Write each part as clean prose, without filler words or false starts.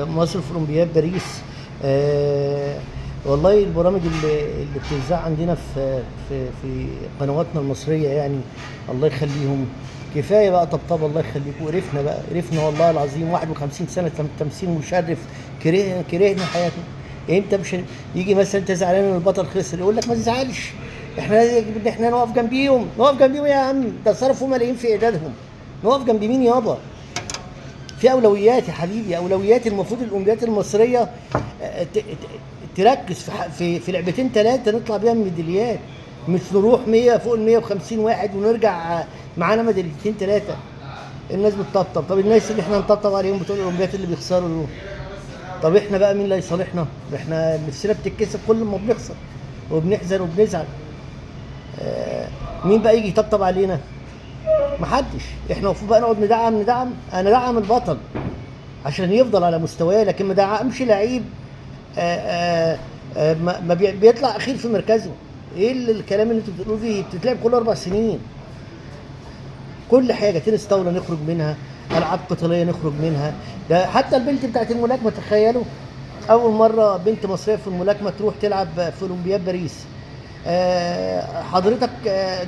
مصر في اولمبياد باريس. آه، والله البرامج اللي بتتذاع عندنا في قنواتنا المصرية، يعني الله يخليهم، كفاية بقى طبطبة، الله يخليكم، قرفنا بقى، قرفنا والله العظيم. 51 سنة تمثيل مشرف، كرهنا حياتنا. امتى مش يجي مثلا انت زعلان ان البطل خسر، يقول لك ما تزعلش، احنا نقف جنبيهم، نقف جنبيهم يا عم، ده صرفوا ملايين في اعدادهم، نقف جنب مين يابا؟ في اولويات يا حبيبي، اولويات. المفروض الاولمبيات المصرية تركز في لعبتين ثلاثة نطلع بيها من ميداليات، مش نروح 100 فوق ال 150 واحد ونرجع معانا ميداليتين ثلاثة. الناس بتطبطب، طب الناس اللي احنا نطبطب عليهم بتوع الاولمبيات اللي بيخسروا دول، طب احنا بقى مين اللي هيصالحنا؟ احنا نفسنا بتتكسر كل ما بنخسر وبنحزن وبنزعل. مين بقى يجي يطبطب علينا؟ محدش. احنا المفروض بقى نقعد ندعم، انا دعم البطل عشان يفضل على مستواه، لكن ما دعمش لعيب ما بيطلع اخير في مركزه. ايه الكلام اللي انتوا بتقولوه دي؟ بتتلعب كل 4 سنين. كل حاجة، تنس طاولة نخرج منها، العاب قتالية نخرج منها، ده حتى البنت بتاعت الملاكمة، تخيلوا اول مرة بنت مصرية في الملاكمة تروح تلعب في اولمبياد باريس. حضرتك،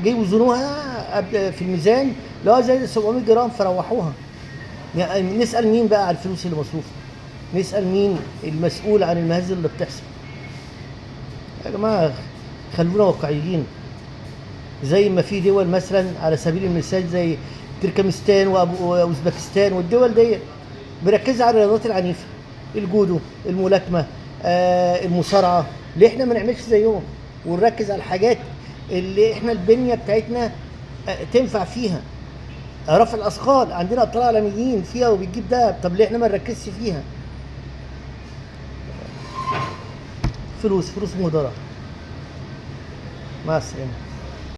جه وزنوها قبل في الميزان لا زي 700 جرام فروحوها. يعني نسال مين بقى على الفلوس اللي مصروفه؟ نسال مين المسؤول عن المهازل اللي بتحصل؟ يا جماعة خلونا واقعيين. زي ما في دول مثلا على سبيل المثال زي تركمستان واوزبكستان والدول دي مركزه على الرياضات العنيفة، الجودو، الملاكمة، المصارعة. ليه احنا ما نعملش زيهم ونركز على الحاجات اللي احنا البنية بتاعتنا تنفع فيها؟ رفع الاثقال عندنا ابطال عالميين فيها وبتجيب دهب، طب ليه احنا ما نركزش فيها؟ فلوس، فلوس مهدره. مع السلامة.